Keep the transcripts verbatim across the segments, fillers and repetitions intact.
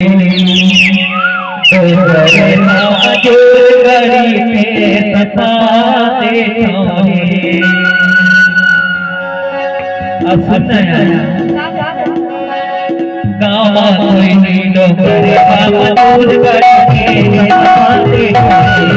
डोंगरे मा जोर गरी पेट सादे हवे। अब सुन ना यार। गाँव मा कोई नहीं डोंगरे मा जोर गरी पेट सादे हवे।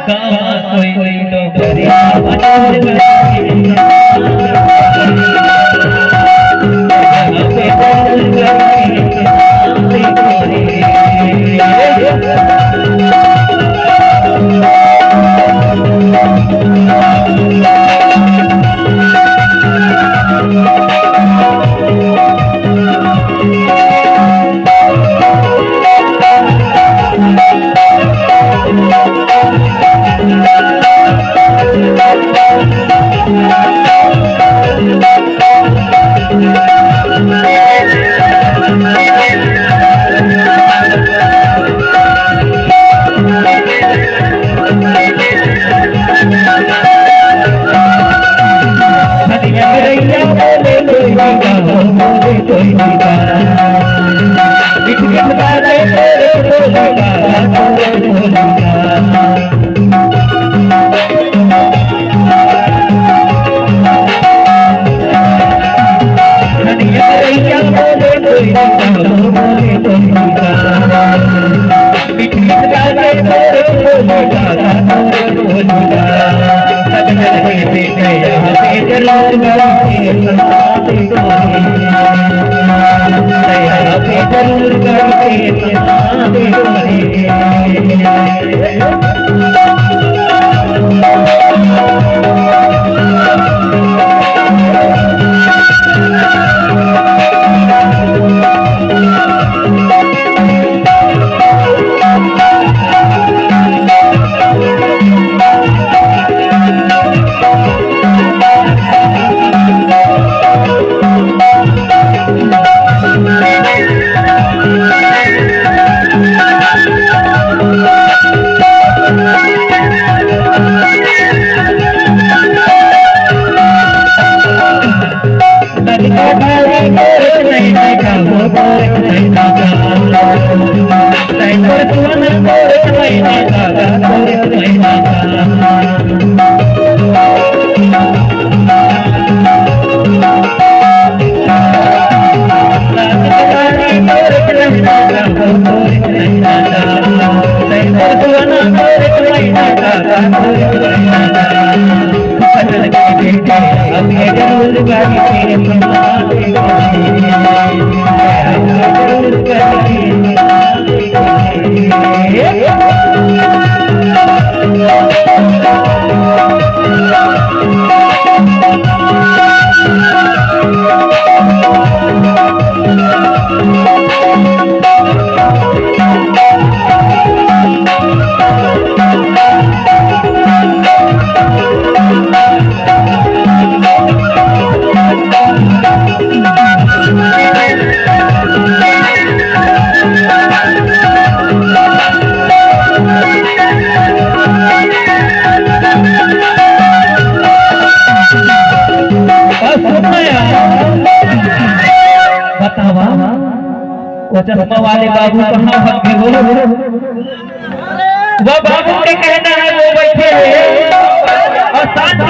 गाँव मा कोई नहीं डोंगरे मा जोर गरी पेट सादे हवे। बतावा, वो चश्मा वाले बाबू कहाँ भाग गए हो? वो बाबू के कहना है, वो बैठे हैं और शांति